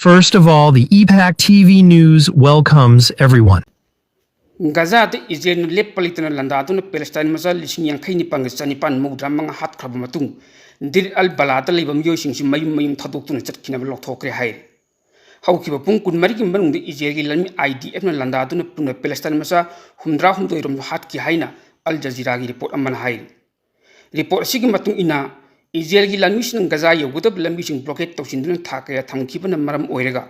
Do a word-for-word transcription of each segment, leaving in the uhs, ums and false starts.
First of all, the E PAC T V News welcomes everyone. ꯒꯖꯥꯗ ꯏꯖꯔꯦꯜꯅ ꯂꯦꯞꯄ ꯂꯩꯇꯅ ꯂꯥꯟꯗꯥꯗꯨꯅ ꯄꯦꯂꯦꯁꯇꯥꯏꯟ ꯃꯆꯥ ꯂꯤꯁꯤꯡ ꯌꯥꯡꯈꯩ ꯅꯤꯄꯥꯟꯒ ꯆꯅꯤꯄꯥꯟ ꯃꯧꯗ꯭ꯔꯥ ꯃꯉꯥ ꯍꯥꯠꯈ꯭ꯔꯕ ꯃꯇꯨꯡ, ꯗꯤꯔ ꯑꯜ ꯕꯂꯥꯗ ꯂꯩꯕ ꯃꯤꯑꯣꯏꯁꯤꯡꯁꯤ ꯃꯌꯨꯝ ꯃꯌꯨꯝ ꯊꯥꯗꯣꯛꯇꯨꯅ ꯆꯠꯈꯤꯅꯕ ꯂꯧꯊꯣꯛꯈ꯭ꯔꯦ ꯍꯥꯏꯔꯤ꯫ ꯍꯧꯈꯤꯕ ꯄꯨꯡ ꯀꯨꯟꯃꯔꯤꯒꯤ ꯃꯅꯨꯡꯗ ꯏꯖꯔꯦꯜꯒꯤ ꯂꯥꯟꯃꯤ IDFꯅ ꯂꯥꯟꯗꯥꯗꯨꯅ ꯄꯨꯟꯅ ꯄꯦꯂꯦꯁꯇꯥꯏꯟ ꯃꯆꯥ ꯍꯨꯝꯗ꯭ꯔꯥ ꯍꯨꯝꯗꯣꯏ ꯔꯣꯝ ꯍꯥꯠꯈꯤ ꯍꯥꯏꯅ ꯑꯜ ꯖꯖꯤꯔꯥꯒꯤ ꯔꯤꯄꯣꯔꯠ ꯑꯃꯅ ꯍꯥꯏꯔꯤ꯫ ꯔꯤꯄꯣꯔꯠ ꯑꯁꯤꯒꯤ ꯃꯇꯨꯡ ꯏꯟꯅ, ꯏꯖꯔꯦꯜꯒꯤ ꯂꯥꯟꯃꯤꯁꯤꯡꯅ ꯒꯖꯥ ꯌꯧꯒꯗꯕ ꯂꯝꯕꯤꯁꯤꯡ ꯕ꯭ꯂꯣꯀꯦꯠ ꯇꯧꯁꯤꯟꯗꯨꯅ ꯊꯥ ꯀꯌꯥ ꯊꯝꯈꯤꯕꯅ ꯃꯔꯝ ꯑꯣꯏꯔꯒ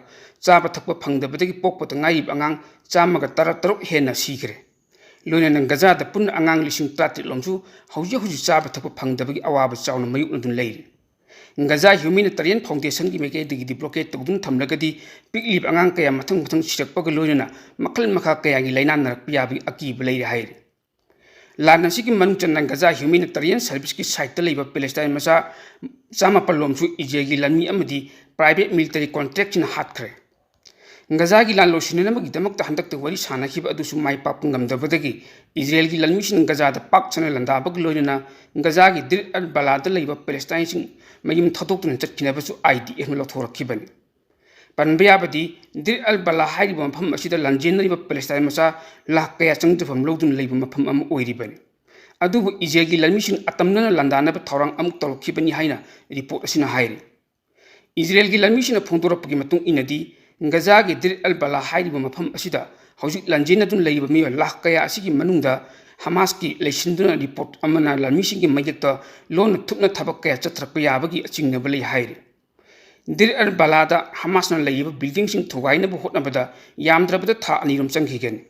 ꯆꯥꯕ ꯊꯛꯄ ꯐꯪꯗꯕꯗꯒꯤ ꯄꯣꯛꯄꯗ ꯉꯥꯏꯔꯤꯕ ꯑꯉꯥꯡ ꯆꯥꯝꯃꯒ ꯇꯔꯥ ꯇꯔꯨꯛ ꯍꯦꯟꯅ ꯁꯤꯈ꯭ꯔꯦ꯫ ꯂꯣꯏꯅꯅ ꯒꯖꯥꯗ ꯄꯨꯟꯅ ꯑꯉꯥꯡ ꯂꯤꯁꯤꯡ ꯇꯔꯥꯇꯔꯦꯠ ꯂꯣꯝꯁꯨ ꯍꯧꯖꯤꯛ ꯍꯧꯖꯤꯛ ꯆꯥꯕ ꯊꯛꯄ ꯐꯪꯗꯕꯒꯤ ꯑꯋꯥꯕ ꯆꯥꯎꯅ ꯃꯥꯌꯣꯛꯅꯗꯨꯅ ꯂꯩꯔꯤ꯫ ꯒꯖꯥ ꯍ꯭ꯌꯨꯃꯦꯅꯤꯇꯥꯔꯤꯌꯟ ꯐꯥꯎꯟꯗꯦꯁꯟꯒꯤ ꯃꯥꯏꯀꯩꯗꯒꯤꯗꯤ ꯕ꯭ꯂꯣꯀꯦꯠ ꯇꯧꯗꯨꯅ ꯊꯝꯂꯒꯗꯤ ꯄꯤꯛꯂꯤꯕ ꯑꯉꯥꯡ ꯀꯌꯥ ꯃꯊꯪ ꯃꯊꯪ ꯁꯤꯔꯛꯄꯒ ꯂꯣꯏꯅꯅ ꯃꯈꯜ ꯃꯈꯥ ꯀꯌꯥꯒꯤ ꯂꯥꯏꯅꯥ ꯅꯥꯔꯛꯄ ꯌꯥꯕꯒꯤ ꯑꯀꯤꯕ ꯂꯩꯔꯦ ꯍꯥꯏꯔꯤ꯫ ꯂꯥꯟ ꯑꯁꯤꯒꯤ ꯃꯅꯨꯡ ꯆꯟꯅ ꯒꯖꯥ ꯍ꯭ꯌꯨꯃꯦꯅꯤꯇꯥꯔꯤꯌꯟ ꯁꯔꯚꯤꯁꯀꯤ ꯁꯥꯏꯠꯇ ꯂꯩꯕ ꯄꯦꯂꯦꯁꯇꯥꯏꯟ ꯃꯆꯥ ꯆꯥꯃꯥꯄꯜ ꯂꯣꯝꯁꯨ ꯏꯖꯔꯦꯜꯒꯤ ꯂꯥꯟꯃꯤ ꯑꯃꯗꯤ ꯄ꯭ꯔꯥꯏꯚꯦꯠ ꯃꯤꯂꯤꯇꯔꯤ ꯀꯣꯟꯇ꯭ꯔꯦꯛꯁꯤꯅ ꯍꯥꯠꯈ꯭ꯔꯦ꯫ ꯒꯖꯥꯒꯤ ꯂꯥꯟ ꯂꯣꯏꯁꯤꯟꯅꯅꯕꯒꯤꯗꯃꯛꯇ ꯍꯟꯗꯛꯇ ꯋꯥꯔꯤ ꯁꯥꯅꯈꯤꯕ ꯑꯗꯨꯁꯨ ꯃꯥꯏ ꯄꯥꯛꯄ ꯉꯝꯗꯕꯗꯒꯤ ꯏꯖꯔꯦꯜꯒꯤ ꯂꯥꯟꯃꯤꯁꯤꯡ ꯒꯖꯥꯗ ꯄꯥꯛ ꯁꯟꯅ ꯂꯥꯟꯗꯥꯕꯒ ꯂꯣꯏꯅꯅ ꯒꯖꯥꯒꯤ ꯗꯤꯔ ꯑꯜ ꯕꯂꯥꯗ ꯂꯩꯕ ꯄꯦꯂꯦꯁꯇꯥꯏꯟꯁꯤꯡ ꯃꯌꯨꯝ ꯊꯥꯗꯣꯛꯇꯨꯅ ꯆꯠꯈꯤꯅꯕꯁꯨ IDFꯅ ꯂꯧꯊꯣꯔꯛꯈꯤꯕꯅꯤ꯫ ꯄꯟꯕ ꯌꯥꯕꯗꯤ, ꯗꯤꯔ ꯑꯜ ꯕꯂꯥ ꯍꯥꯏꯔꯤꯕ ꯃꯐꯝ ꯑꯁꯤꯗ ꯂꯥꯟꯖꯦꯟꯅꯔꯤꯕ ꯄꯦꯂꯦꯁꯇꯥꯏꯟ ꯃꯆꯥ ꯂꯥꯈ ꯀꯌꯥ ꯆꯪꯖꯐꯝ ꯂꯧꯗꯨꯅ ꯂꯩꯕ ꯃꯐꯝ ꯑꯃ ꯑꯣꯏꯔꯤꯕꯅꯤ꯫ ꯑꯗꯨꯕꯨ ꯏꯖꯔꯦꯜꯒꯤ ꯂꯥꯟꯃꯤꯁꯤꯡ ꯑꯇꯝꯅꯅ ꯂꯥꯟꯗꯥꯅꯕ ꯊꯧꯔꯥꯡ ꯑꯃꯨꯛ ꯇꯧꯔꯛꯈꯤꯕꯅꯤ ꯍꯥꯏꯅ ꯔꯤꯄꯣꯔꯠ ꯑꯁꯤꯅ ꯍꯥꯏꯔꯤ꯫ ꯏꯖꯔꯦꯜꯒꯤ ꯂꯥꯟꯃꯤꯁꯤꯡꯅ ꯐꯣꯡꯗꯣꯔꯛꯄꯒꯤ ꯃꯇꯨꯡ ꯏꯟꯅꯗꯤ, ꯒꯖꯥꯒꯤ ꯗꯤꯔ ꯑꯜ ꯕꯂꯥ ꯍꯥꯏꯔꯤꯕ ꯃꯐꯝ ꯑꯁꯤꯗ ꯍꯧꯖꯤꯛ ꯂꯥꯟꯖꯦꯟꯅꯗꯨꯅ ꯂꯩꯔꯤꯕ ꯃꯤꯑꯣꯏ ꯂꯥꯈ ꯀꯌꯥ ꯑꯁꯤꯒꯤ ꯃꯅꯨꯡꯗ ꯍꯃꯥꯁꯀꯤ ꯂꯩꯁꯤꯟꯗꯨꯅ ꯔꯤꯄꯣꯔꯠ ꯑꯃꯅ ꯂꯥꯟꯃꯤꯁꯤꯡꯒꯤ ꯃꯥꯌꯦꯛꯇ ꯂꯣꯟꯅ ꯊꯨꯞꯅ ꯊꯕꯛ ꯀꯌꯥ ꯆꯠꯊꯔꯛꯄ ꯌꯥꯕꯒꯤ ꯆꯤꯡꯅꯕ ꯂꯩ ꯍꯥꯏꯔꯤ꯫ ꯗꯤꯔ ꯑꯜ ꯕꯂꯥꯗ ꯍꯃꯥꯁꯅ ꯂꯩꯔꯤꯕ ꯕꯤꯜꯗꯤꯡꯁꯤꯡ ꯊꯨꯒꯥꯏꯅꯕ ꯍꯣꯠꯅꯕꯗ ꯌꯥꯝꯗ꯭ꯔꯕꯗ ꯊꯥ ꯑꯅꯤꯔꯣꯝ ꯆꯪꯈꯤꯒꯅꯤ꯫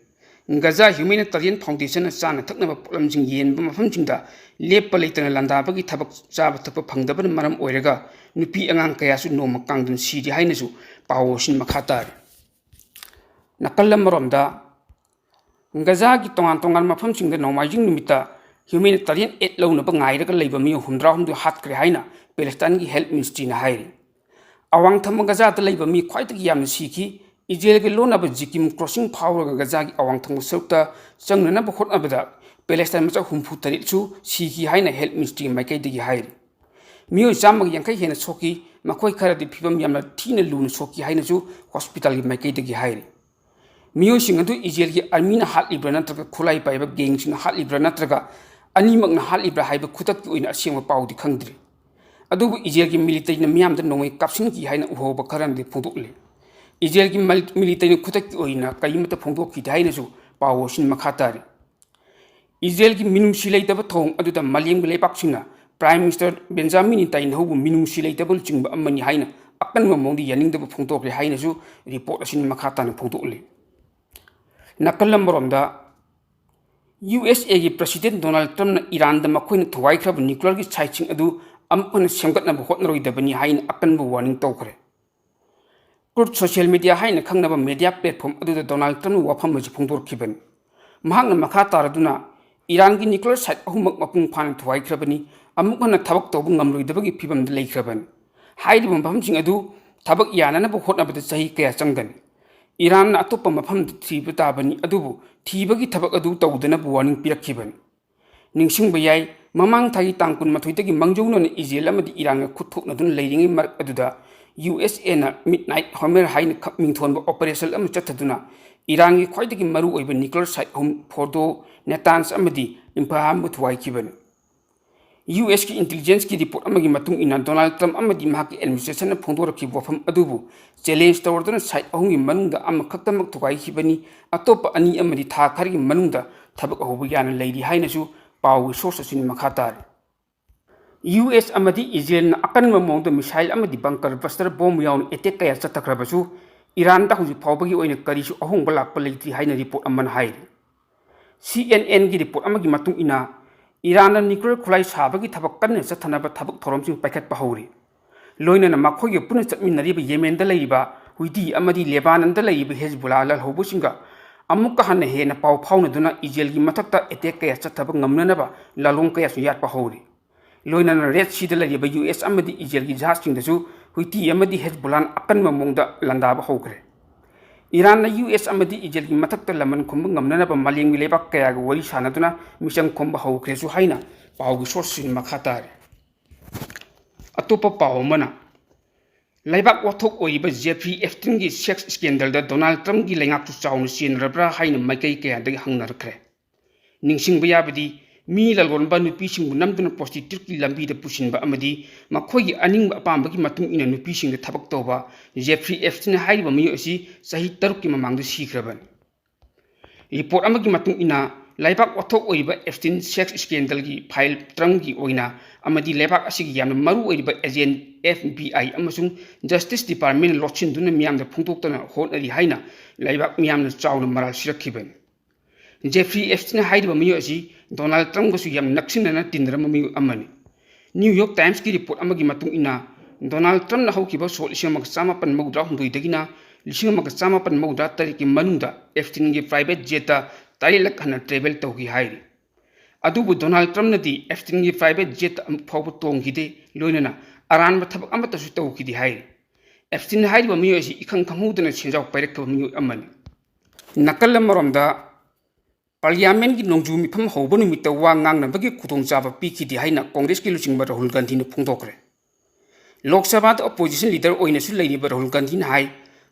ꯒꯖꯥ ꯍ꯭ꯌꯨꯃꯦꯅꯤꯇꯥꯔꯤꯌꯟ ꯐꯥꯎꯟꯗꯦꯁꯟꯅ ꯆꯥꯅ ꯊꯛꯅꯕ ꯄꯣꯠꯂꯝꯁꯤꯡ ꯌꯦꯟꯕ ꯃꯐꯝꯁꯤꯡꯗ ꯂꯦꯞꯄ ꯂꯩꯇꯅ ꯂꯥꯟꯗꯥꯕꯒꯤ ꯊꯕꯛ ꯆꯥꯕ ꯊꯛꯄ ꯐꯪꯗꯕꯅ ꯃꯔꯝ ꯑꯣꯏꯔꯒ ꯅꯨꯄꯤ ꯑꯉꯥꯡ ꯀꯌꯥꯁꯨ ꯅꯣꯡꯃ ꯀꯥꯡꯗꯨꯅ ꯁꯤꯔꯤ ꯍꯥꯏꯅꯁꯨ ꯄꯥꯎ ꯑꯁꯤꯅ ꯃꯈꯥ ꯇꯥꯔꯤ꯫ ꯅꯥꯀꯜ ꯑꯃꯔꯣꯝꯗ, ꯒꯖꯥꯒꯤ ꯇꯣꯉꯥꯟ ꯇꯣꯉꯥꯟꯕ ꯃꯐꯝꯁꯤꯡꯗ ꯅꯣꯡꯃꯥꯏꯖꯤꯡ ꯅꯨꯃꯤꯠꯇ ꯍ꯭ꯌꯨꯃꯦꯅꯤꯇꯥꯔꯤꯌꯟ ꯑꯦꯗ ꯂꯧꯅꯕ ꯉꯥꯏꯔꯒ ꯂꯩꯕ ꯃꯤꯑꯣꯏ ꯍꯨꯝꯗ꯭ꯔꯥ ꯍꯨꯝꯗꯣꯏ ꯍꯥꯠꯈ꯭ꯔꯦ ꯍꯥꯏꯅ ꯄꯦꯂꯦꯁꯇꯥꯏꯟꯒꯤ ꯍꯦꯜꯊ ꯃꯤꯅꯤꯁꯇ꯭ꯔꯤꯅ ꯍꯥꯏꯔꯤ꯫ ꯑꯋꯥꯡ ꯊꯪꯕ ꯒꯖꯥꯗ ꯂꯩꯕ ꯃꯤ ꯈ꯭ꯋꯥꯏꯗꯒꯤ ꯌꯥꯝꯅ ꯁꯤꯈꯤ꯫ ꯏꯖꯔꯦꯜꯒꯤ ꯂꯣꯟꯅꯕ ꯖꯤꯀꯤꯝ ꯀ꯭ꯔꯣꯁꯤꯡ ꯐꯥꯎꯔꯒ ꯒꯖꯥꯒꯤ ꯑꯋꯥꯡ ꯊꯪꯕ ꯁꯔꯨꯛꯇ ꯆꯪꯅꯅꯕ ꯍꯣꯠꯅꯕꯗ ꯄꯦꯂꯦꯁꯇꯥꯏꯟ ꯃꯆꯥ ꯍꯨꯝꯐꯨ ꯇꯔꯦꯠꯁꯨ ꯁꯤꯈꯤ ꯍꯥꯏꯅ ꯍꯦꯜꯊ ꯃꯤꯅꯤꯁꯇ꯭ꯔꯤꯒꯤ ꯃꯥꯏꯀꯩꯗꯒꯤ ꯍꯥꯏꯔꯤ꯫ ꯃꯤꯑꯣꯏ ꯆꯥꯝꯃꯒ ꯌꯥꯡꯈꯩ ꯍꯦꯟꯅ ꯁꯣꯛꯈꯤ, ꯃꯈꯣꯏ ꯈꯔꯗꯤ ꯐꯤꯕꯝ ꯌꯥꯝꯅ ꯊꯤꯅ ꯂꯨꯅ ꯁꯣꯛꯈꯤ ꯍꯥꯏꯅꯁꯨ ꯍꯣꯁꯄꯤꯇꯥꯜꯒꯤ ꯃꯥꯏꯀꯩꯗꯒꯤ ꯍꯥꯏꯔꯤ꯫ ꯃꯤꯑꯣꯏꯁꯤꯡ ꯑꯗꯨ ꯏꯖꯔꯦꯜꯒꯤ ꯑꯥꯔꯃꯤꯅ ꯍꯥꯠꯂꯤꯕ꯭ꯔꯥ ꯅꯠꯇ꯭ꯔꯒ ꯈꯨꯠꯂꯥꯏ ꯄꯥꯏꯕ ꯒꯦꯡꯁꯤꯡꯅ ꯍꯥꯠꯂꯤꯕ꯭ꯔꯥ ꯅꯠꯇ꯭ꯔꯒ ꯑꯅꯤꯃꯛꯅ ꯍꯥꯠꯂꯤꯕ꯭ꯔꯥ ꯍꯥꯏꯕ ꯈꯨꯗꯛꯀꯤ ꯑꯣꯏꯅ ꯑꯁꯦꯡꯕ ꯄꯥꯎꯗꯤ ꯈꯪꯗ꯭ꯔꯤ꯫ ꯑꯗꯨꯕꯨ ꯏꯖꯔꯦꯜꯒꯤ ꯃꯤꯂꯤꯇꯔꯤꯅ ꯃꯤꯌꯥꯝꯗ ꯅꯣꯡꯃꯩ ꯀꯥꯞꯁꯤꯟꯈꯤ ꯍꯥꯏꯅ ꯎꯍꯧꯕ ꯈꯔꯅꯗꯤ ꯐꯣꯡꯗꯣꯛꯂꯤ꯫ ꯏꯖꯔꯦꯜꯒꯤ ꯃꯤꯂꯤꯇꯔꯤꯅ ꯈꯨꯗꯛꯀꯤ ꯑꯣꯏꯅ ꯀꯔꯤꯃꯠꯇ ꯐꯣꯡꯗꯣꯛꯈꯤꯗꯦ ꯍꯥꯏꯅꯁꯨ ꯄꯥꯎ ꯑꯁꯤꯅ ꯃꯈꯥ ꯇꯥꯔꯤ꯫ ꯏꯖꯔꯦꯜꯒꯤ ꯃꯤꯅꯨꯡꯁꯤ ꯂꯩꯇꯕ ꯊꯧꯑꯣꯡ ꯑꯗꯨꯗ ꯃꯥꯂꯦꯝꯒꯤ ꯂꯩꯕꯥꯛꯁꯤꯡꯅ ꯄ꯭ꯔꯥꯏꯝ ꯃꯤꯅꯤꯁꯇꯔ ꯕꯦꯟꯖꯥꯃꯤꯟ ꯅꯦꯇꯥꯟꯌꯥꯍꯨꯕꯨ ꯃꯤꯅꯨꯡꯁꯤ ꯂꯩꯇꯕ ꯂꯨꯆꯤꯡꯕ ꯑꯃꯅꯤ ꯍꯥꯏꯅ ꯑꯀꯟꯕ ꯃꯑꯣꯡꯗ ꯌꯥꯅꯤꯡꯗꯕ ꯐꯣꯡꯗꯣꯛꯂꯦ ꯍꯥꯏꯅꯁꯨ ꯔꯤꯄꯣꯔꯠ ꯑꯁꯤꯅ ꯃꯈꯥ ꯇꯥꯅ ꯐꯣꯡꯗꯣꯛꯂꯤ꯫ ꯅꯥꯀꯜ ꯑꯃꯔꯣꯝꯗ, ꯌꯨ ꯑꯦꯁ ꯑꯦꯒꯤ ꯄ꯭ꯔꯁꯤꯗꯦꯟ ꯗꯣꯅꯥꯜꯗ ꯇ꯭ꯔꯝꯞꯅ ꯏꯔꯥꯟꯗ ꯃꯈꯣꯏꯅ ꯊꯨꯒꯥꯏꯈ꯭ꯔꯕ ꯅ꯭ꯌꯨꯀ꯭ꯂꯤꯌꯔꯒꯤ ꯁꯥꯏꯠꯁꯤꯡ ꯑꯗꯨ ꯑꯃꯨꯛ ꯍꯟꯅ ꯁꯦꯝꯒꯠꯅꯕ ꯍꯣꯠꯅꯔꯣꯏꯗꯕꯅꯤ ꯍꯥꯏꯅ ꯑꯀꯟꯕ ꯋꯥꯔꯅꯤꯡ ꯇꯧꯈ꯭ꯔꯦ꯫ ꯇ꯭ꯔꯨꯊ ꯁꯣꯁꯤꯌꯦꯜ ꯃꯤꯗꯤꯌꯥ ꯍꯥꯏꯅ ꯈꯪꯅꯕ ꯃꯤꯗꯤꯌꯥ ꯄ꯭ꯂꯦꯠꯐꯣꯝ ꯑꯗꯨꯗ ꯗꯣꯅꯥꯜꯗ ꯇ꯭ꯔꯝꯞꯅ ꯋꯥꯐꯝ ꯑꯁꯤ ꯐꯣꯡꯗꯣꯔꯛꯈꯤꯕꯅꯤ꯫ ꯃꯍꯥꯛꯅ ꯃꯈꯥ ꯇꯥꯔꯗꯨꯅ, "ꯏꯔꯥꯟꯒꯤ ꯅ꯭ꯌꯨꯀ꯭ꯂꯤꯌꯔ ꯁꯥꯏꯠ ꯑꯍꯨꯝꯃꯛ ꯃꯄꯨꯡ ꯐꯥꯅ ꯊꯨꯒꯥꯏꯈ꯭ꯔꯕꯅꯤ, ꯑꯃꯨꯛ ꯍꯟꯅ ꯊꯕꯛ ꯇꯧꯕ ꯉꯝꯂꯣꯏꯗꯕꯒꯤ ꯐꯤꯚꯝꯗ ꯂꯩꯈ꯭ꯔꯕꯅꯤ꯫ ꯍꯥꯏꯔꯤꯕ ꯃꯐꯝꯁꯤꯡ ꯑꯗꯨ ꯊꯕꯛ ꯌꯥꯅꯅꯕ ꯍꯣꯠꯅꯕꯗ ꯆꯍꯤ ꯀꯌꯥ ꯆꯪꯒꯅꯤ꯫ ꯏꯔꯥꯟꯅ ꯑꯇꯣꯞꯄ ꯃꯐꯝꯗ ꯊꯤꯕ ꯇꯥꯕꯅꯤ, ꯑꯗꯨꯕꯨ ꯊꯤꯕꯒꯤ ꯊꯕꯛ ꯑꯗꯨ ꯇꯧꯗꯅꯕ ꯋꯥꯔꯅꯤꯡ ꯄꯤꯔꯛꯈꯤꯕꯅꯤ"꯫ ꯅꯤꯡꯁꯤꯡꯕ ꯌꯥꯏ, ꯃꯃꯥꯡ ꯊꯥꯒꯤ ꯇꯥꯡ ꯀꯨꯟꯃꯥꯊꯣꯏꯗꯒꯤ ꯃꯥꯡꯖꯧꯅꯅ ꯏꯖꯔꯦꯜ ꯑꯃꯗꯤ ꯏꯔꯥꯟꯒ ꯈꯨꯠ ꯊꯣꯛꯅꯗꯨꯅ ꯂꯩꯔꯤꯉꯩ ꯃꯔꯛ ꯑꯗꯨꯗ ꯌꯨ ꯑꯦꯁ ꯑꯦꯅ ꯃꯤꯗꯅꯥꯏꯠ ꯍꯣꯃꯔ ꯍꯥꯏꯅ ꯈ-, ꯃꯤꯡꯊꯣꯟꯕ ꯑꯣꯄꯔꯦꯁꯟ ꯑꯃ ꯆꯠꯊꯗꯨꯅ ꯏꯔꯥꯟꯒꯤ ꯈ꯭ꯋꯥꯏꯗꯒꯤ ꯃꯔꯨꯑꯣꯏꯕ ꯅ꯭ꯌꯨꯀ꯭ꯂꯤꯌꯔ ꯁꯥꯏꯠ ꯑꯍꯨꯝ, ꯐꯣꯔꯗꯣ, ꯅꯦꯇꯥꯟꯁ ꯑꯃꯗꯤ ꯏꯝꯐꯥꯜ ꯑꯃ ꯊꯨꯒꯥꯏꯈꯤꯕꯅꯤ꯫ ꯌꯨ ꯑꯦꯁꯀꯤ ꯏꯟꯇꯦꯂꯤꯖꯦꯟꯁꯀꯤ ꯔꯤꯄꯣꯔꯠ ꯑꯃꯒꯤ ꯃꯇꯨꯡ ꯏꯟꯅ, ꯗꯣꯅꯥꯜꯗ ꯇ꯭ꯔꯝꯞ ꯑꯃꯗꯤ ꯃꯍꯥꯛꯀꯤ ꯑꯦꯗꯃꯤꯅꯤꯁꯇ꯭ꯔꯦꯁꯟꯅ ꯐꯣꯡꯗꯣꯔꯛꯈꯤꯕ ꯋꯥꯐꯝ ꯑꯗꯨꯕꯨ ꯆꯦꯂꯦꯟꯖ ꯇꯧꯔꯗꯨꯅ ꯁꯥꯏꯠ ꯑꯍꯨꯝꯒꯤ ꯃꯅꯨꯡꯗ ꯑꯃꯈꯛꯇꯃꯛ ꯊꯨꯒꯥꯏꯈꯤꯕꯅꯤ, ꯑꯇꯣꯞꯄ ꯑꯅꯤ ꯑꯃꯗꯤ ꯊꯥ ꯈꯔꯒꯤ ꯃꯅꯨꯡꯗ ꯊꯕꯛ ꯍꯧꯕ ꯌꯥꯅ ꯂꯩꯔꯤ ꯍꯥꯏꯅꯁꯨ ꯄꯥꯎꯒꯤ ꯁꯣꯔꯁ ꯑꯁꯤꯅ ꯃꯈꯥ ꯇꯥꯔꯤ꯫ ꯌꯨ ꯑꯦꯁ ꯑꯃꯗꯤ ꯏꯖꯔꯦꯜꯅ ꯑꯀꯟꯕ ꯃꯑꯣꯡꯗ ꯃꯤꯁꯥꯏꯜ ꯑꯃꯗꯤ ꯕꯪꯀꯔ ꯕꯁꯇꯔ ꯕꯣꯝ ꯌꯥꯎꯅ ꯑꯦꯇꯦꯛ ꯀꯌꯥ ꯆꯠꯊꯈ꯭ꯔꯕꯁꯨ, ꯏꯔꯥꯟꯗ ꯍꯧꯖꯤꯛ ꯐꯥꯎꯕꯒꯤ ꯑꯣꯏꯅ ꯀꯔꯤꯁꯨ ꯑꯍꯣꯡꯕ ꯂꯥꯛꯄ ꯂꯩꯇ꯭ꯔꯤ ꯍꯥꯏꯅ ꯔꯤꯄꯣꯔꯠ ꯑꯃꯅ ꯍꯥꯏꯔꯤ꯫ ꯁꯤ ꯑꯦꯟ ꯑꯦꯟꯒꯤ ꯔꯤꯄꯣꯔꯠ ꯑꯃꯒꯤ ꯃꯇꯨꯡ ꯏꯟꯅ, ꯏꯔꯥꯟꯅ ꯅ꯭ꯌꯨꯀ꯭ꯂꯤꯌꯔ ꯈꯨꯠꯂꯥꯏ ꯁꯥꯕꯒꯤ ꯊꯕꯛ ꯀꯟꯅ ꯆꯠꯊꯅꯕ ꯊꯕꯛ ꯊꯧꯔꯝꯁꯤꯡ ꯄꯥꯏꯈꯠꯄ ꯍꯧꯔꯤ꯫ ꯂꯣꯏꯅꯅ ꯃꯈꯣꯏꯒ ꯄꯨꯟꯅ ꯆꯠꯃꯤꯟꯅꯔꯤꯕ ꯌꯦꯃꯦꯟꯗ ꯂꯩꯔꯤꯕ ꯍꯨꯏꯇꯤ ꯑꯃꯗꯤ ꯂꯦꯕꯥꯅꯟꯗ ꯂꯩꯔꯤꯕ ꯍꯦꯖꯕꯨꯂꯥ ꯂꯥꯜꯍꯧꯕꯁꯤꯡꯒ ꯑꯃꯨꯛꯀ ꯍꯟꯅ ꯍꯦꯟꯅ ꯄꯥꯎ ꯐꯥꯎꯅꯗꯨꯅ ꯏꯖꯔꯦꯜꯒꯤ ꯃꯊꯛꯇ ꯑꯦꯇꯦꯛ ꯀꯌꯥ ꯆꯠꯊꯕ ꯉꯝꯅꯅꯕ ꯂꯥꯂꯣꯡ ꯀꯌꯥꯁꯨ ꯌꯥꯠꯄ ꯍꯧꯔꯤ꯫ ꯂꯣꯏꯅꯅ ꯔꯦꯗ ꯁꯤꯗ ꯂꯩꯔꯤꯕ ꯌꯨ ꯑꯦꯁ ꯑꯃꯗꯤ ꯏꯖꯔꯦꯜꯒꯤ ꯖꯍꯥꯖꯁꯤꯡꯗꯁꯨ ꯍꯨꯏꯇꯤ ꯑꯃꯗꯤ ꯍꯦꯖꯕꯨꯂꯥꯅ ꯑꯀꯟꯕ ꯃꯑꯣꯡꯗ ꯂꯥꯟꯗꯥꯕ ꯍꯧꯈ꯭ꯔꯦ꯫ ꯏꯔꯥꯟꯅ ꯌꯨ ꯑꯦꯁ ꯑꯃꯗꯤ ꯏꯖꯔꯦꯜꯒꯤ ꯃꯊꯛꯇ ꯂꯃꯟ ꯈꯨꯝꯕ ꯉꯝꯅꯅꯕ ꯃꯥꯂꯦꯝꯒꯤ ꯂꯩꯕꯥꯛ ꯀꯌꯥꯒ ꯋꯥꯔꯤ ꯁꯥꯟꯅꯗꯨꯅ ꯃꯤꯆꯪ ꯈꯣꯝꯕ ꯍꯧꯈ꯭ꯔꯦꯁꯨ ꯍꯥꯏꯅ ꯄꯥꯎꯒꯤ ꯁꯣꯔꯁꯁꯤꯡ ꯃꯈꯥ ꯇꯥꯔꯤ꯫ ꯑꯇꯣꯞꯄ ꯄꯥꯎ ꯑꯃꯅ, ꯂꯩꯕꯥꯛ ꯋꯥꯊꯣꯛ ꯑꯣꯏꯔꯤꯕ ꯖꯦꯐ꯭ꯔꯤ ꯑꯦꯞꯁꯇꯤꯟꯒꯤ ꯁꯦꯛꯁ ꯁ꯭ꯀꯦꯟꯗꯜꯗ ꯗꯣꯅꯥꯜꯗ ꯇ꯭ꯔꯝꯞꯀꯤ ꯂꯩꯉꯥꯛꯁꯨ ꯆꯥꯎꯅ ꯆꯦꯟꯅꯔꯕ꯭ꯔꯥ ꯍꯥꯏꯅ ꯃꯥꯏꯀꯩ ꯀꯌꯥꯗꯒꯤ ꯍꯪꯅꯔꯛꯈ꯭ꯔꯦ꯫ ꯅꯤꯡꯁꯤꯡꯕ ꯌꯥꯕꯗꯤ, ꯃꯤ ꯂꯂꯣꯟꯕ ꯅꯨꯄꯤꯁꯤꯡꯕꯨ ꯅꯝꯗꯨꯅ ꯄ꯭ꯔꯣꯁꯇꯤꯇ꯭ꯌꯨꯠꯀꯤ ꯂꯝꯕꯤꯗ ꯄꯨꯁꯤꯟꯕ ꯑꯃꯗꯤ ꯃꯈꯣꯏꯒꯤ ꯑꯅꯤꯡꯕ ꯑꯄꯥꯝꯕꯒꯤ ꯃꯇꯨꯡ ꯏꯟꯅ ꯅꯨꯄꯤꯁꯤꯡꯗ ꯊꯕꯛ ꯇꯧꯕ ꯖꯦꯐ꯭ꯔꯤ ꯑꯦꯞꯁꯇꯤꯟ ꯍꯥꯏꯔꯤꯕ ꯃꯤꯑꯣꯏ ꯑꯁꯤ ꯆꯍꯤ ꯇꯔꯨꯛꯀꯤ ꯃꯃꯥꯡꯗ ꯁꯤꯈ꯭ꯔꯕꯅꯤ꯫ ꯔꯤꯄꯣꯔꯠ ꯑꯃꯒꯤ ꯃꯇꯨꯡ ꯏꯟꯅ, ꯂꯩꯕꯥꯛ ꯋꯥꯊꯣꯛ ꯑꯣꯏꯔꯤꯕ ꯑꯦꯞꯁꯇꯤꯟ ꯁꯦꯛꯁ ꯁ꯭ꯀꯦꯟꯗꯜꯒꯤ ꯐꯥꯏꯜ ꯇ꯭ꯔꯝꯞꯀꯤ ꯑꯣꯏꯅ ꯑꯃꯗꯤ ꯂꯩꯕꯥꯛ ꯑꯁꯤꯒꯤ ꯌꯥꯝꯅ ꯃꯔꯨ ꯑꯣꯏꯔꯤꯕ ꯑꯦꯖꯦꯟ ꯑꯦꯐ ꯕꯤ ꯑꯥꯏ ꯑꯃꯁꯨꯡ ꯖꯁꯇꯤꯁ ꯗꯤꯄꯥꯔꯠꯃꯦꯟꯅ ꯂꯣꯠꯁꯤꯟꯗꯨꯅ ꯃꯤꯌꯥꯝꯗ ꯐꯣꯡꯗꯣꯛꯇꯅ ꯍꯣꯠꯅꯔꯤ ꯍꯥꯏꯅ ꯂꯩꯕꯥꯛ ꯃꯤꯌꯥꯝꯅ ꯆꯥꯎꯅ ꯃꯔꯥꯜ ꯁꯤꯔꯛꯈꯤꯕꯅꯤ꯫ ꯖꯦꯐ꯭ꯔꯤ ꯑꯦꯞꯁꯇꯤꯟ ꯍꯥꯏꯔꯤꯕ ꯃꯤꯑꯣꯏ ꯑꯁꯤ ꯗꯣꯅꯥꯜꯗ ꯇ꯭ꯔꯝꯞꯀꯁꯨ ꯌꯥꯝꯅ ꯅꯛꯁꯤꯟꯅꯅ ꯇꯤꯟꯅꯔꯝꯕ ꯃꯤꯑꯣꯏ ꯑꯃꯅꯤ꯫ ꯅ꯭ꯌꯨ ꯌꯣꯔꯛ ꯇꯥꯏꯝꯁꯀꯤ ꯔꯤꯄꯣꯔꯠ ꯑꯃꯒꯤ ꯃꯇꯨꯡ ꯏꯟꯅ, ꯗꯣꯅꯥꯜꯗ ꯇ꯭ꯔꯝꯞꯅ ꯍꯧꯈꯤꯕ ꯁꯣꯛ ꯂꯤꯁꯤꯡ ꯑꯃꯒ ꯆꯥꯃꯥꯄꯟ ꯃꯧꯗ꯭ꯔꯥ ꯍꯨꯝꯗꯣꯏꯗꯒꯤꯅ ꯂꯤꯁꯤꯡ ꯑꯃꯒ ꯆꯥꯃꯥꯄꯟ ꯃꯧꯗ꯭ꯔꯥ ꯇꯔꯦꯠꯀꯤ ꯃꯅꯨꯡꯗ ꯑꯦꯞꯁꯇꯤꯟꯒꯤ ꯄ꯭ꯔꯥꯏꯚꯦꯠ ꯖꯦꯠꯇ ꯇꯔꯦꯠꯂꯛ ꯍꯟꯅ ꯇ꯭ꯔꯦꯚꯦꯜ ꯇꯧꯈꯤ ꯍꯥꯏꯔꯤ꯫ ꯑꯗꯨꯕꯨ ꯗꯣꯅꯥꯜꯗ ꯇ꯭ꯔꯝꯞꯅꯗꯤ ꯑꯦꯞꯁꯇꯤꯟꯒꯤ ꯄ꯭ꯔꯥꯏꯚꯦꯠ ꯖꯦꯠꯇ ꯑꯃꯨꯛ ꯐꯥꯎꯕ ꯇꯣꯡꯈꯤꯗꯦ, ꯂꯣꯏꯅꯅ ꯑꯔꯥꯟꯕ ꯊꯕꯛ ꯑꯃꯠꯇꯁꯨ ꯇꯧꯈꯤꯗꯦ ꯍꯥꯏꯔꯤ꯫ ꯑꯦꯞꯁꯇꯤꯟ ꯍꯥꯏꯔꯤꯕ ꯃꯤꯑꯣꯏ ꯑꯁꯤ ꯏꯈꯪ ꯈꯪꯍꯧꯗꯅ ꯁꯦꯟꯖꯥꯎ ꯄꯥꯏꯔꯛꯈꯤꯕ ꯃꯤꯑꯣꯏ ꯑꯃꯅꯤ꯫ ꯅꯥꯀꯜ ꯑꯃꯔꯣꯝꯗ, ꯄꯥꯔꯂꯤꯌꯥꯃꯦꯟꯒꯤ ꯅꯣꯡꯖꯨ ꯃꯤꯐꯝ ꯍꯧꯕ ꯅꯨꯃꯤꯠꯇ ꯋꯥ ꯉꯥꯡꯅꯕꯒꯤ ꯈꯨꯗꯣꯡꯆꯥꯕ ꯄꯤꯈꯤꯗꯦ ꯍꯥꯏꯅ ꯀꯣꯡꯒ꯭ꯔꯦꯁꯀꯤ ꯂꯨꯆꯤꯡꯕ ꯔꯥꯍꯨꯜ ꯒꯥꯟꯙꯤꯅ ꯐꯣꯡꯗꯣꯛꯈ꯭ꯔꯦ꯫ ꯂꯣꯛ ꯁꯚꯥꯗ ꯑꯣꯄꯣꯖꯤꯁꯟ ꯂꯤꯗꯔ ꯑꯣꯏꯅꯁꯨ ꯂꯩꯔꯤꯕ ꯔꯥꯍꯨꯜ ꯒꯥꯟꯙꯤꯅ ꯍꯥꯏ,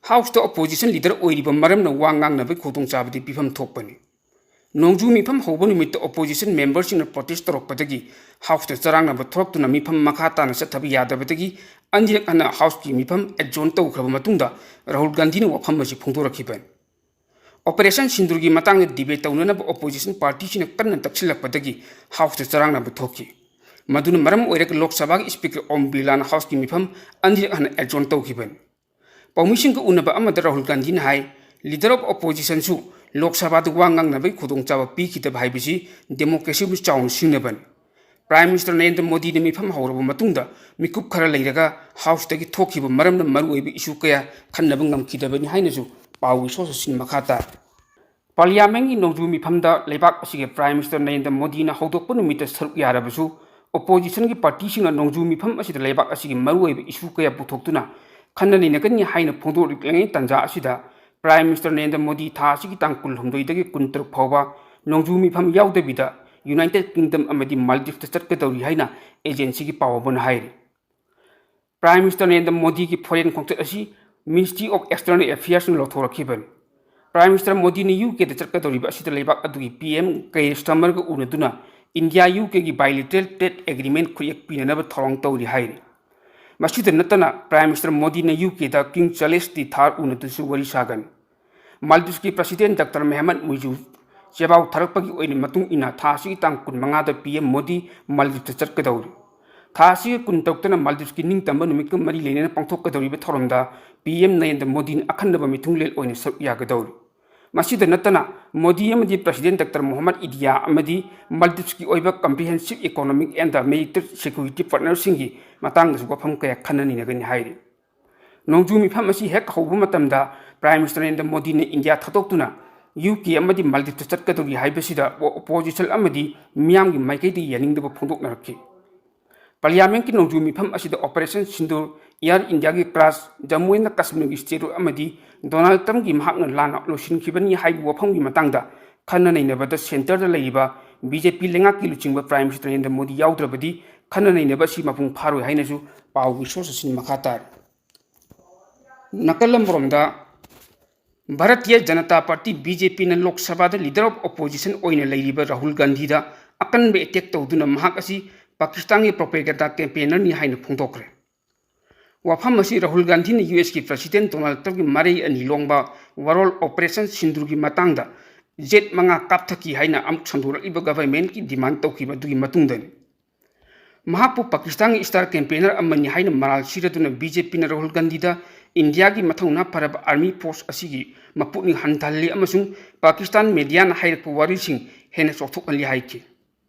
ꯍꯥꯎꯁꯇ ꯑꯣꯄꯣꯖꯤꯁꯟ ꯂꯤꯗꯔ ꯑꯣꯏꯔꯤꯕ ꯃꯔꯝꯅ ꯋꯥ ꯉꯥꯡꯅꯕꯒꯤ ꯈꯨꯗꯣꯡꯆꯥꯕꯗꯤ ꯄꯤꯐꯝ ꯊꯣꯛꯄꯅꯤ꯫ ꯅꯣꯡꯖꯨ ꯃꯤꯐꯝ ꯍꯧꯕ ꯅꯨꯃꯤꯠꯇ ꯑꯣꯄꯣꯖꯤꯁꯟ ꯃꯦꯝꯕꯔꯁꯤꯡꯅ ꯄ꯭ꯔꯣꯇꯦꯁ ꯇꯧꯔꯛꯄꯗꯒꯤ ꯍꯥꯎꯁꯇ ꯆꯔꯥꯡꯅꯕ ꯊꯣꯛꯂꯛꯇꯨꯅ ꯃꯤꯐꯝ ꯃꯈꯥ ꯇꯥꯅ ꯆꯠꯊꯕ ꯌꯥꯗꯕꯗꯒꯤ ꯑꯅꯤꯔꯛ ꯍꯟꯅ ꯍꯥꯎꯁꯀꯤ ꯃꯤꯐꯝ ꯑꯦꯗꯖꯣꯔꯟ ꯇꯧꯈ꯭ꯔꯕ ꯃꯇꯨꯡꯗ ꯔꯥꯍꯨꯜ ꯒꯥꯟꯙꯤꯅ ꯋꯥꯐꯝ ꯑꯁꯤ ꯐꯣꯡꯗꯣꯔꯛꯈꯤꯕꯅꯤ꯫ ꯑꯣꯄꯔꯦꯁꯟ ꯁꯤꯟꯗꯨꯔꯒꯤ ꯃꯇꯥꯡꯗ ꯗꯤꯕꯦꯠ ꯇꯧꯅꯅꯕ ꯑꯣꯄꯣꯖꯤꯁꯟ ꯄꯥꯔꯇꯤꯁꯤꯡꯅ ꯀꯟꯅ ꯇꯛꯁꯤꯜꯂꯛꯄꯗꯒꯤ ꯍꯥꯎꯁꯇ ꯆꯔꯥꯡꯅꯕ ꯊꯣꯛꯈꯤ꯫ ꯃꯗꯨꯅ ꯃꯔꯝ ꯑꯣꯏꯔꯒ ꯂꯣꯛ ꯁꯚꯥꯒꯤ ꯁ꯭ꯄꯤꯀꯔ ꯑꯣꯝ ꯕꯤꯔꯂꯥꯅ ꯍꯥꯎꯁꯀꯤ ꯃꯤꯐꯝ ꯑꯅꯤꯔꯛ ꯍꯟꯅ ꯑꯦꯗꯖꯣꯔꯟ ꯇꯧꯈꯤꯕꯅꯤ꯫ ꯄꯥꯎꯃꯤꯁꯤꯡꯒ ꯎꯅꯕ ꯑꯃꯗ ꯔꯥꯍꯨꯜ ꯒꯥꯟꯙꯤꯅ ꯍꯥꯏ, ꯂꯤꯗꯔ ꯑꯣꯐ ꯑꯣꯄꯣꯖꯤꯁꯟꯁꯨ ꯂꯣꯛ ꯁꯚꯥꯗ ꯋꯥ ꯉꯥꯡꯅꯕꯒꯤ ꯈꯨꯗꯣꯡꯆꯥꯕ ꯄꯤꯈꯤꯗꯕ ꯍꯥꯏꯕꯁꯤ ꯗꯦꯃꯣꯀ꯭ꯔꯦꯁꯤꯕꯨ ꯆꯥꯎꯅ ꯁꯤꯡꯅꯕꯅꯤ꯫ ꯄ꯭ꯔꯥꯏꯝ ꯃꯤꯅꯤꯁꯇꯔ ꯅꯔꯦꯟꯗ꯭ꯔ ꯃꯣꯗꯤꯅ ꯃꯤꯐꯝ ꯍꯧꯔꯕ ꯃꯇꯨꯡꯗ ꯃꯤꯀꯨꯞ ꯈꯔ ꯂꯩꯔꯒ ꯍꯥꯎꯁꯇꯒꯤ ꯊꯣꯛꯈꯤꯕ ꯃꯔꯝꯅ ꯃꯔꯨꯑꯣꯏꯕ ꯏꯁꯨ ꯀꯌꯥ ꯈꯟꯅꯕ ꯉꯝꯈꯤꯗꯕꯅꯤ ꯍꯥꯏꯅꯁꯨ ꯄꯥꯎꯒꯤ ꯁꯣꯔꯁꯁꯤꯡ ꯃꯈꯥ ꯇꯥꯔꯤ꯫ ꯄꯥꯔꯂꯤꯌꯥꯃꯦꯟꯒꯤ ꯅꯣꯡꯖꯨ ꯃꯤꯐꯝꯗ ꯂꯩꯕꯥꯛ ꯑꯁꯤꯒꯤ ꯄ꯭ꯔꯥꯏꯝ ꯃꯤꯅꯤꯁꯇꯔ ꯅꯔꯦꯟꯗ꯭ꯔ ꯃꯣꯗꯤꯅ ꯍꯧꯗꯣꯛꯄ ꯅꯨꯃꯤꯠꯇ ꯁꯔꯨꯛ ꯌꯥꯔꯕꯁꯨ, ꯑꯣꯄꯣꯖꯤꯁꯟꯒꯤ ꯄꯥꯔꯇꯤꯁꯤꯡꯅ ꯅꯣꯡꯖꯨ ꯃꯤꯐꯝ ꯑꯁꯤꯗ ꯂꯩꯕꯥꯛ ꯑꯁꯤꯒꯤ ꯃꯔꯨꯑꯣꯏꯕ ꯏꯁꯨ ꯀꯌꯥ ꯄꯨꯊꯣꯛꯇꯨꯅ ꯈꯟꯅ ꯅꯩꯅꯒꯅꯤ ꯍꯥꯏꯅ ꯐꯣꯡꯗꯣꯛꯂꯤꯉꯩ ꯇꯥꯟꯖꯥ ꯑꯁꯤꯗ, ꯄ꯭ꯔꯥꯏꯝ ꯃꯤꯅꯤꯁꯇꯔ ꯅꯔꯦꯟꯗ꯭ꯔ ꯃꯣꯗꯤ ꯊꯥ ꯑꯁꯤꯒꯤ ꯇꯥꯡ ꯀꯨꯟꯍꯨꯝꯗꯣꯏꯗꯒꯤ ꯀꯨꯟꯇꯔꯨꯛ ꯐꯥꯎꯕ ꯅꯣꯡꯖꯨ ꯃꯤꯐꯝ ꯌꯥꯎꯗꯕꯤꯗ ꯌꯨꯅꯥꯏꯇꯦꯗ ꯀꯤꯡꯗꯝ ꯑꯃꯗꯤ ꯃꯥꯜꯗꯤꯞꯁꯇ ꯆꯠꯀꯗꯧꯔꯤ ꯍꯥꯏꯅ ꯑꯦꯖꯦꯟꯁꯤꯒꯤ ꯄꯥꯎ ꯑꯃꯅ ꯍꯥꯏꯔꯤ꯫ Prime Minister ꯅꯔꯦꯟꯗ꯭ꯔ ꯃꯣꯗꯤꯒꯤ foreign ꯈꯣꯡꯆꯠ ꯑꯁꯤ Ministry of External Affairsꯅ ꯂꯧꯊꯣꯔꯛꯈꯤꯕꯅꯤ꯫ Prime Minister ꯃꯣꯗꯤꯅ ꯌꯨ ꯀꯦꯗ ꯆꯠꯀꯗꯧꯔꯤꯕ ꯑꯁꯤꯗ ꯂꯩꯕꯥꯛ ꯑꯗꯨꯒꯤ ꯄꯤ ꯑꯦꯝ ꯀꯦ ꯁ꯭ꯇꯥꯔꯃꯔꯒ ꯎꯅꯗꯨꯅ ꯏꯟꯗꯤꯌꯥ ꯌꯨ ꯀꯦꯒꯤ bilateral trade agreement ꯈꯨꯠꯌꯦꯛ ꯄꯤꯅꯅꯕ ꯊꯧꯔꯥꯡ ꯇꯧꯔꯤ ꯍꯥꯏꯔꯤ꯫ ꯃꯁꯤꯗ ꯅꯠꯇꯅ Prime Minister ꯃꯣꯗꯤꯅ ꯌꯨ ꯀꯦꯗ King Charles the Third ꯎꯅꯗꯨꯅꯁꯨ ꯋꯥꯔꯤ ꯁꯥꯒꯅꯤ꯫ ꯃꯥꯜꯗꯤꯞꯁꯀꯤ President Doctor ꯃꯣꯍꯝꯃꯗ ꯃꯨꯏꯖꯨ ꯆꯦꯕꯥꯎ ꯊꯥꯔꯛꯄꯒꯤ ꯑꯣꯏꯅ ꯃꯇꯨꯡ ꯏꯟꯅ ꯊꯥ ꯑꯁꯤꯒꯤ ꯇꯥꯡ ꯀꯨꯟꯃꯉꯥꯗ ꯄꯤ ꯑꯦꯝ ꯃꯣꯗꯤ ꯃꯥꯜꯗꯤꯞꯁꯇ ꯆꯠꯀꯗꯧꯔꯤ꯫ ꯊꯥ ꯑꯁꯤꯒꯤ ꯀꯨꯟꯇꯔꯨꯛꯇꯅ ꯃꯥꯜꯗꯤꯞꯁꯀꯤ ꯅꯤꯡꯇꯝꯕ ꯅꯨꯃꯤꯠꯀ ꯃꯔꯤ ꯂꯩꯅꯅ ꯄꯥꯡꯊꯣꯛꯀꯗꯧꯔꯤꯕ ꯊꯧꯔꯝꯗ ꯄꯤ ꯑꯦꯝ ꯅꯔꯦꯟꯗ꯭ꯔ ꯃꯣꯗꯤꯅ ꯑꯈꯟꯅꯕ ꯃꯤꯊꯨꯡꯂꯦꯟ ꯑꯣꯏꯅ ꯁꯔꯨꯛ ꯌꯥꯒꯗꯧꯔꯤ꯫ ꯃꯁꯤꯗ ꯅꯠꯇꯅ ꯃꯣꯗꯤ ꯑꯃꯗꯤ President Doctor ꯃꯣꯍꯝꯃꯗ ꯏꯗꯤꯌꯥ ꯑꯃꯗꯤ ꯃꯥꯜꯗꯤꯞꯁꯀꯤ ꯑꯣꯏꯕ comprehensive economic and military security partnerꯁꯤꯡꯒꯤ ꯃꯇꯥꯡꯗꯁꯨ ꯋꯥꯐꯝ ꯀꯌꯥ ꯈꯟꯅ ꯅꯩꯅꯒꯅꯤ ꯍꯥꯏꯔꯤ꯫ ꯅꯣꯡꯖꯨ ꯃꯤꯐꯝ ꯑꯁꯤ ꯍꯦꯛ ꯍꯧꯕ ꯃꯇꯝꯗ Prime Minister ꯅꯔꯦꯟꯗ꯭ꯔ ꯃꯣꯗꯤꯅ ꯏꯟꯗꯤꯌꯥ ꯊꯥꯗꯣꯛꯇꯨꯅ ꯌꯨ ꯀꯦ ꯑꯃꯗꯤ ꯃꯥꯜꯗꯤꯞꯁꯇ ꯆꯠꯀꯗꯧꯔꯤ ꯍꯥꯏꯕꯁꯤꯗ opposition ꯑꯃꯗꯤ ꯃꯤꯌꯥꯝꯒꯤ ꯃꯥꯏꯀꯩꯗꯒꯤ ꯌꯥꯅꯤꯡꯗꯕ ꯐꯣꯡꯗꯣꯛꯅꯔꯛꯈꯤ꯫ Parliamentꯀꯤ ꯅꯣꯡꯖꯨ ꯃꯤꯐꯝ ꯑꯁꯤꯗ Operation Sindoor, Air Indiaꯒꯤ crash, Jammu and Kashmirꯒꯤ steroid ꯑꯃꯗꯤ Donald Trumpꯀꯤ ꯃꯍꯥꯛꯅ ꯂꯥꯟꯅ ꯂꯣꯏꯁꯤꯟꯈꯤꯕꯅꯤ ꯍꯥꯏꯕ ꯋꯥꯐꯝꯒꯤ ꯃꯇꯥꯡꯗ ꯈꯟꯅ ꯅꯩꯅꯕꯗ centreꯗ ꯂꯩꯔꯤꯕ B J P ꯂꯩꯉꯥꯛꯀꯤ ꯂꯨꯆꯤꯡꯕ Prime Minister ꯅꯔꯦꯟꯗ꯭ꯔ ꯃꯣꯗꯤ ꯌꯥꯎꯗ꯭ꯔꯕꯗꯤ ꯈꯟꯅ ꯅꯩꯅꯕ ꯑꯁꯤ ꯃꯄꯨꯡ ꯐꯥꯔꯣꯏ ꯍꯥꯏꯅꯁꯨ ꯄꯥꯎꯒꯤ source ꯑꯁꯤꯅ ꯃꯈꯥ ꯇꯥꯔꯤ꯫ ꯅꯥꯀꯜ ꯑꯃꯔꯣꯝꯗ, Bharatiya Janata party, B J Pꯅ ꯂꯣꯛ ꯁꯚꯥꯗ Leader of Opposition ꯑꯣꯏꯅ ꯂꯩꯔꯤꯕ ꯔꯥꯍꯨꯜ ꯒꯥꯟꯙꯤꯗ ꯑꯀꯟꯕ attack ꯇꯧꯗꯨꯅ ꯃꯍꯥꯛ ꯑꯁꯤ ꯄꯥꯀꯤꯁꯇꯥꯟꯒꯤ propagandaꯒꯤ campaignerꯅꯤ ꯍꯥꯏꯅ ꯐꯣꯡꯗꯣꯛꯈ꯭ꯔꯦ꯫ ꯋꯥꯐꯝ ꯑꯁꯤ ꯔꯥꯍꯨꯜ ꯒꯥꯟꯙꯤꯅ U S ꯀꯤ President Donald Trumpꯀꯤ ꯃꯔꯩ ꯑꯅꯤ ꯂꯣꯡꯕ ꯋꯥꯔꯣꯜ Operation Sindoorꯒꯤ ꯃꯇꯥꯡꯗ jet ꯃꯉꯥ ꯀꯥꯞꯊꯈꯤ ꯍꯥꯏꯅ ꯑꯃꯨꯛ ꯁꯟꯗꯣꯔꯛꯂꯤꯕ governmentꯀꯤ demand ꯇꯧꯈꯤꯕ ꯑꯗꯨꯒꯤ ꯃꯇꯨꯡꯗꯅꯤ꯫ ꯃꯍꯥꯛꯄꯨ ꯄꯥꯀꯤꯁꯇꯥꯟꯒꯤ star campaigner ꯑꯃꯅꯤ ꯍꯥꯏꯅ ꯃꯔꯥꯜ ꯁꯤꯔꯗꯨꯅ B J Pꯅ ꯔꯥꯍꯨꯜ ꯒꯥꯟꯙꯤꯗ ꯏꯟꯗꯤꯌꯥꯒꯤ ꯃꯊꯧꯅꯥ ꯐꯔꯕ army force ꯑꯁꯤꯒꯤ ꯃꯄꯨꯛꯅꯤꯡ ꯍꯟꯊꯍꯜꯂꯤ ꯑꯃꯁꯨꯡ ꯄꯥꯀꯤꯁꯇꯥꯟ mediaꯅ ꯍꯥꯏꯔꯛꯄ ꯋꯥꯔꯤꯁꯤꯡ ꯍꯦꯟꯅ ꯆꯥꯎꯊꯣꯛꯍꯜꯂꯤ ꯍꯥꯏꯈꯤ꯫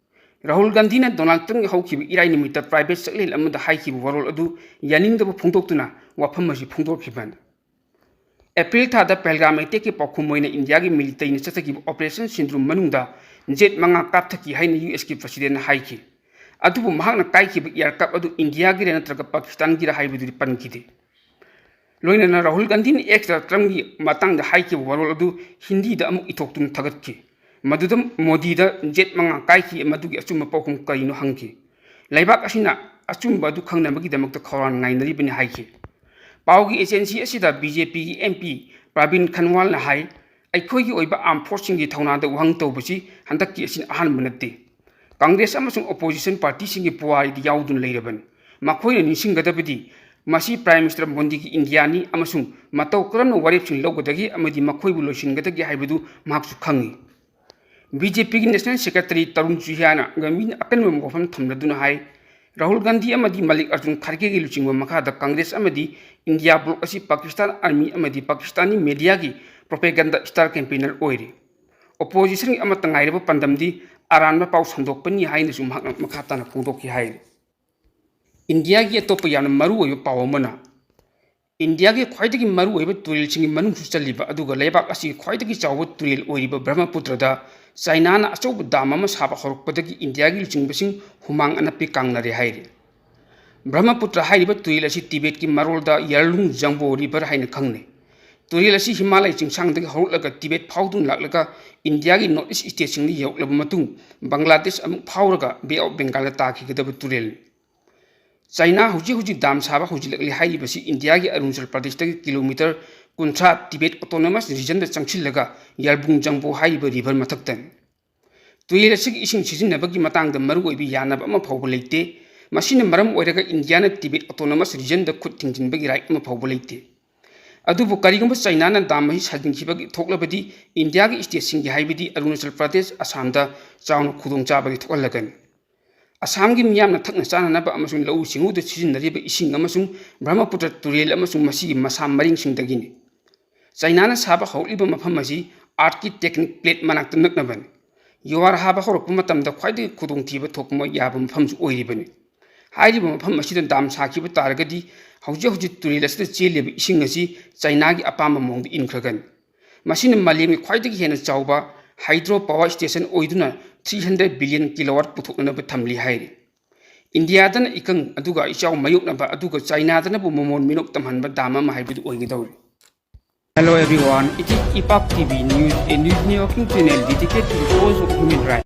ꯔꯥꯍꯨꯜ ꯒꯥꯟꯙꯤꯅ Donald Trumpꯀꯤ ꯍꯧꯈꯤꯕ ꯏꯔꯥꯏ ꯅꯨꯃꯤꯠꯇ private ꯆꯥꯛꯂꯦꯟ ꯑꯃꯗ ꯍꯥꯏꯈꯤꯕ ꯋꯥꯔꯣꯜ ꯑꯗꯨ ꯌꯥꯅꯤꯡꯗꯕ ꯐꯣꯡꯗꯣꯛꯇꯨꯅ ꯋꯥꯐꯝ ꯑꯁꯤ ꯐꯣꯡꯗꯣꯛꯈꯤꯕꯅꯤ꯫ April ꯊꯥꯗ ꯄꯍꯜꯒꯥꯝ attackꯀꯤ ꯄꯥꯎꯈꯨꯝ ꯑꯣꯏꯅ ꯏꯟꯗꯤꯌꯥꯒꯤ militaryꯅ ꯆꯠꯊꯈꯤꯕ Operation Sindoor ꯃꯅꯨꯡꯗ jet ꯃꯉꯥ ꯀꯥꯞꯊꯈꯤ ꯍꯥꯏꯅ U S ꯀꯤ Presidentꯅ ꯍꯥꯏꯈꯤ꯫ ꯑꯗꯨꯕꯨ ꯃꯍꯥꯛꯅ ꯀꯥꯏꯈꯤꯕ aircraft ꯑꯗꯨ ꯏꯟꯗꯤꯌꯥꯒꯤꯔ ꯅꯠꯇ꯭ꯔꯒ ꯄꯥꯀꯤꯁꯇꯥꯟꯒꯤꯔ ꯍꯥꯏꯕꯗꯨꯗꯤ ꯄꯟꯈꯤꯗꯦ꯫ ꯂꯣꯏꯅꯅ ꯔꯥꯍꯨꯜ ꯒꯥꯟꯙꯤꯅ Xꯇ Trumpꯀꯤ ꯃꯇꯥꯡꯗ ꯍꯥꯏꯈꯤꯕ ꯋꯥꯔꯣꯜ ꯑꯗꯨ ꯍꯤꯟꯗꯤꯗ ꯑꯃꯨꯛ ꯏꯊꯣꯛꯇꯨꯅ ꯊꯥꯒꯠꯈꯤ꯫ ꯃꯗꯨꯗ ꯃꯣꯗꯤꯗ jet ꯃꯉꯥ ꯀꯥꯏꯈꯤ, ꯃꯗꯨꯒꯤ ꯑꯆꯨꯝꯕ ꯄꯥꯎꯈꯨꯝ ꯀꯔꯤꯅꯣ ꯍꯪꯈꯤ꯫ ꯂꯩꯕꯥꯛ ꯑꯁꯤꯅ ꯑꯆꯨꯝꯕ ꯑꯗꯨ ꯈꯪꯅꯕꯒꯤꯗꯃꯛꯇ ꯈꯧꯔꯥꯡ ꯉꯥꯏꯅꯔꯤꯕꯅꯤ ꯍꯥꯏꯈꯤ꯫ ꯄꯥꯎꯒꯤ ꯑꯦꯖꯦꯟꯁꯤ ꯑꯁꯤꯗ ꯕꯤ ꯖꯦ ꯄꯤꯒꯤ ꯑꯦꯝ ꯄꯤ ꯄ꯭ꯔꯕꯤꯟ ꯈꯟꯋꯥꯜꯅ ꯍꯥꯏ, ꯑꯩꯈꯣꯏꯒꯤ ꯑꯣꯏꯕ ꯑꯥꯔꯝ ꯐꯣꯔꯁꯁꯤꯡꯒꯤ ꯊꯧꯅꯥꯗ ꯋꯥꯍꯪ ꯇꯧꯕꯁꯤ ꯍꯟꯗꯛꯀꯤ ꯑꯁꯤꯅ ꯑꯍꯥꯟꯕ ꯅꯠꯇꯦ꯫ ꯀꯪꯒ꯭ꯔꯦꯁ ꯑꯃꯁꯨꯡ ꯑꯣꯄꯣꯖꯤꯁꯟ ꯄꯥꯔꯇꯤꯁꯤꯡꯒꯤ ꯄꯨꯋꯥꯔꯤꯗ ꯌꯥꯎꯗꯨꯅ ꯂꯩꯔꯕꯅꯤ꯫ ꯃꯈꯣꯏꯅ ꯅꯤꯡꯁꯤꯡꯒꯗꯕꯗꯤ ꯃꯁꯤ ꯄ꯭ꯔꯥꯏꯝ ꯃꯤꯅꯤꯁꯇꯔ ꯃꯣꯗꯤꯒꯤ ꯏꯟꯗꯤꯌꯥꯅꯤ ꯑꯃꯁꯨꯡ ꯃꯇꯧ ꯀꯔꯝꯅ ꯋꯥꯔꯦꯞꯁꯤꯡ ꯂꯧꯒꯗꯒꯦ ꯑꯃꯗꯤ ꯃꯈꯣꯏꯕꯨ ꯂꯣꯏꯁꯤꯟꯒꯗꯒꯦ ꯍꯥꯏꯕꯗꯨ ꯃꯍꯥꯛꯁꯨ ꯈꯪꯏ꯫ ꯕꯤ ꯖꯦ ꯄꯤꯒꯤ ꯅꯦꯁꯅꯦꯜ ꯁꯦꯀ꯭ꯔꯦꯇꯔꯤ ꯇꯔꯨꯟ ꯆꯨꯍꯤꯌꯥꯅ ꯒꯝꯚꯤꯔꯅ ꯑꯀꯟꯕ ꯋꯥꯐꯝ ꯊꯝꯂꯗꯨꯅ ꯍꯥꯏ, ꯔꯥꯍꯨꯜ ꯒꯥꯟꯙꯤ ꯑꯃꯗꯤ ꯃꯜꯂꯤꯛ ꯑꯔꯖꯨꯟ ꯈꯥꯔꯒꯦꯒꯤ ꯂꯨꯆꯤꯡꯕ ꯃꯈꯥꯗ ꯀꯪꯒ꯭ꯔꯦꯁ ꯑꯃꯗꯤ ꯏꯟꯗꯤꯌꯥ ꯕ꯭ꯂꯣꯛ ꯑꯁꯤ ꯄꯥꯀꯤꯁꯇꯥꯟ ꯑꯥꯔꯃꯤ ꯑꯃꯗꯤ ꯄꯥꯀꯤꯁꯇꯥꯅꯤ ꯃꯦꯗꯤꯌꯥꯒꯤ ꯄ꯭ꯔꯣꯄꯦꯒꯟꯗꯥ ꯁ꯭ꯇꯥꯔ ꯀꯦꯝꯄꯦꯅꯔ ꯑꯣꯏꯔꯤ꯫ ꯑꯣꯄꯣꯖꯤꯁꯟꯒꯤ ꯑꯃꯠꯇ ꯉꯥꯏꯔꯕ ꯄꯥꯟꯗꯝꯗꯤ ꯑꯔꯥꯟꯕ ꯄꯥꯎ ꯁꯟꯗꯣꯛꯄꯅꯤ ꯍꯥꯏꯅꯁꯨ ꯃꯍꯥꯛꯅ ꯃꯈꯥ ꯇꯥꯅ ꯐꯣꯡꯗꯣꯛꯈꯤ ꯍꯥꯏꯔꯤ꯫ ꯏꯟꯗꯤꯌꯥꯒꯤ ꯑꯇꯣꯞꯄ ꯌꯥꯝꯅ ꯃꯔꯨꯑꯣꯏꯕ ꯄꯥꯎ ꯑꯃꯅ, ꯏꯟꯗꯤꯌꯥꯒꯤ ꯈ꯭ꯋꯥꯏꯗꯒꯤ ꯃꯔꯨꯑꯣꯏꯕ ꯇꯨꯔꯦꯜꯁꯤꯡꯒꯤ ꯃꯅꯨꯡꯁꯨ ꯆꯜꯂꯤꯕ, ꯑꯗꯨꯒ ꯂꯩꯕꯥꯛ ꯑꯁꯤꯒꯤ ꯈ꯭ꯋꯥꯏꯗꯒꯤ ꯆꯥꯎꯕ ꯇꯨꯔꯦꯜ ꯑꯣꯏꯔꯤꯕ ꯕ꯭ꯔꯍꯃꯄꯨꯇ꯭ꯔꯗ ꯆꯥꯏꯅꯥꯅ ꯑꯆꯧꯕ ꯗꯥꯝ ꯑꯃ ꯁꯥꯕ ꯍꯧꯔꯛꯄꯗꯒꯤ ꯏꯟꯗꯤꯌꯥꯒꯤ ꯂꯨꯆꯤꯡꯕꯁꯤꯡ ꯍꯨꯃꯥꯡ ꯑꯅꯞꯄꯤ ꯀꯥꯡꯅꯔꯦ ꯍꯥꯏꯔꯤ꯫ ꯕ꯭ꯔꯍꯃꯄꯨꯇ꯭ꯔ ꯍꯥꯏꯔꯤꯕ ꯇꯨꯔꯦꯜ ꯑꯁꯤ ꯇꯤꯕꯦꯠꯀꯤ ꯃꯔꯣꯜꯗ ꯌꯔꯂꯨꯡ ꯖꯪꯕꯣ ꯔꯤꯚꯔ ꯍꯥꯏꯅ ꯈꯪꯅꯩ꯫ ꯇꯨꯔꯦꯜ ꯑꯁꯤ ꯍꯤꯃꯥꯂꯌ ꯆꯤꯡꯁꯥꯡꯗꯒꯤ ꯍꯧꯔꯛꯂꯒ ꯇꯤꯕꯦꯠ ꯐꯥꯎꯗꯨꯅ ꯂꯥꯛꯂꯒ ꯏꯟꯗꯤꯌꯥꯒꯤ ꯅꯣꯔꯠ ꯏꯁ ꯁ꯭ꯇꯦꯠꯁꯤꯡꯗ ꯌꯧꯔꯛꯂꯕ ꯃꯇꯨꯡ ꯕꯪꯒ꯭ꯂꯥꯗꯦꯁ ꯑꯃꯨꯛ ꯐꯥꯎꯔꯒ ꯕꯦ ꯑꯣꯐ ꯕꯦꯡꯒꯥꯜꯗ ꯇꯥꯈꯤꯒꯗꯕ ꯇꯨꯔꯦꯜꯅꯤ꯫ ꯆꯥꯏꯅꯥ ꯍꯧꯖꯤꯛ ꯍꯧꯖꯤꯛ ꯗꯥꯝ ꯁꯥꯕ ꯍꯧꯖꯤꯜꯂꯛꯂꯤ ꯍꯥꯏꯔꯤꯕꯁꯤ ꯏꯟꯗꯤꯌꯥꯒꯤ ꯑꯔꯨꯅꯥꯆꯜ ꯄ꯭ꯔꯗꯦꯁꯇꯒꯤ ꯀꯤꯂꯣꯃꯤꯇꯔ ꯀꯨꯟꯊ꯭ꯔꯥ ꯇꯤꯕꯦꯠ ꯑꯣꯇꯣꯅꯣꯃꯁ ꯔꯤꯖꯟꯗ ꯆꯪꯁꯤꯜꯂꯒ ꯌꯔꯕꯨꯡ ꯖꯪꯕꯣ ꯍꯥꯏꯔꯤꯕ ꯔꯤꯚꯔ ꯃꯊꯛꯇꯅꯤ꯫ ꯇꯨꯔꯦꯜ ꯑꯁꯤꯒꯤ ꯏꯁꯤꯡ ꯁꯤꯖꯤꯟꯅꯕꯒꯤ ꯃꯇꯥꯡꯗ ꯃꯔꯨꯑꯣꯏꯕ ꯌꯥꯅꯕ ꯑꯃ ꯐꯥꯎꯕ ꯂꯩꯇꯦ꯫ ꯃꯁꯤꯅ ꯃꯔꯝ ꯑꯣꯏꯔꯒ ꯏꯟꯗꯤꯌꯥꯅ ꯇꯤꯕꯦꯠ ꯑꯣꯇꯣꯅꯣꯃꯁ ꯔꯤꯖꯟꯗ ꯈꯨꯠ ꯊꯤꯡꯖꯤꯟꯕꯒꯤ ꯔꯥꯏꯠ ꯑꯃ ꯐꯥꯎꯕ ꯂꯩꯇꯦ꯫ ꯑꯗꯨꯕꯨ ꯀꯔꯤꯒꯨꯝꯕ ꯆꯥꯏꯅꯥꯅ ꯗꯥꯝ ꯑꯁꯤ ꯁꯥꯖꯤꯟꯈꯤꯕꯒꯤ ꯊꯣꯛꯂꯕꯗꯤ ꯏꯟꯗꯤꯌꯥꯒꯤ ꯁ꯭ꯇꯦꯠꯁꯤꯡꯒꯤ, ꯍꯥꯏꯕꯗꯤ ꯑꯔꯨꯅꯥꯆꯜ ꯄ꯭ꯔꯗꯦꯁ, ꯑꯁꯥꯝꯗ ꯆꯥꯎꯅ ꯈꯨꯗꯣꯡꯆꯥꯕꯗꯤ ꯊꯣꯛꯍꯜꯂꯒꯅꯤ꯫ ꯑꯁꯥꯝꯒꯤ ꯃꯤꯌꯥꯝꯅ ꯊꯛꯅ ꯆꯥꯅꯅꯕ ꯑꯃꯁꯨꯡ ꯂꯧꯎ ꯁꯤꯡꯎꯗ ꯁꯤꯖꯤꯟꯅꯔꯤꯕ ꯏꯁꯤꯡ ꯑꯃꯁꯨꯡ ꯕ꯭ꯔꯍꯃꯄꯨꯇ꯭ꯔ ꯇꯨꯔꯦꯜ ꯑꯃꯁꯨꯡ ꯃꯁꯤꯒꯤ ꯃꯁꯥ ꯃꯔꯤꯡꯁꯤꯡꯗꯒꯤꯅꯤ꯫ ꯆꯥꯏꯅꯥꯅ ꯁꯥꯕ ꯍꯧꯔꯛꯂꯤꯕ ꯃꯐꯝ ꯑꯁꯤ ꯑꯥꯔꯠꯀꯤ ꯇꯦꯛꯅꯤꯛ ꯄ꯭ꯂꯦꯠ ꯃꯅꯥꯛꯇ ꯅꯛꯅꯕꯅꯤ꯫ ꯌꯨꯍꯥꯔ ꯍꯥꯕ ꯍꯧꯔꯛꯄ ꯃꯇꯝꯗ ꯈ꯭ꯋꯥꯏꯗꯒꯤ ꯈꯨꯗꯣꯡꯊꯤꯕ ꯊꯣꯛꯄ ꯌꯥꯕ ꯃꯐꯝꯁꯨ ꯑꯣꯏꯔꯤꯕꯅꯤ꯫ ꯍꯥꯏꯔꯤꯕ ꯃꯐꯝ ꯑꯁꯤꯗ ꯗꯥꯝ ꯁꯥꯈꯤꯕ ꯇꯥꯔꯒꯗꯤ ꯍꯧꯖꯤꯛ ꯍꯧꯖꯤꯛ ꯇꯨꯔꯦꯜ ꯑꯁꯤꯗ ꯆꯦꯜꯂꯤꯕ ꯏꯁꯤꯡ ꯑꯁꯤ ꯆꯥꯏꯅꯥꯒꯤ ꯑꯄꯥꯝꯕ ꯃꯑꯣꯡꯗ ꯏꯟꯈ꯭ꯔꯒꯅꯤ꯫ ꯃꯁꯤꯅ ꯃꯥꯂꯦꯝꯒꯤ ꯈ꯭ꯋꯥꯏꯗꯒꯤ ꯍꯦꯟꯅ ꯆꯥꯎꯕ ꯍꯥꯏꯗ꯭ꯔꯣ ꯄꯥꯋꯔ ꯁ꯭ꯇꯦꯁꯟ ꯑꯣꯏꯗꯨꯅ three hundred billion kilowatt ꯄꯨꯊꯣꯛꯅꯅꯕ ꯊꯝꯂꯤ ꯍꯥꯏꯔꯤ꯫ ꯏꯟꯗꯤꯌꯥꯗꯅ ꯏꯀꯪ ꯑꯗꯨꯒ ꯏꯆꯥꯎ ꯃꯥꯌꯣꯛꯅꯕ ꯑꯗꯨꯒ ꯆꯥꯏꯅꯥꯗꯅꯕꯨ ꯃꯃꯣꯟ ꯃꯤꯅꯣꯛ ꯇꯝꯍꯟꯕ ꯗꯥꯝ ꯑꯃ ꯍꯥꯏꯕꯗꯨ ꯑꯣꯏꯒꯗꯧꯔꯤ꯫ Hello everyone, it is Ipak T V News, a news networking channel dedicated to the cause of human rights.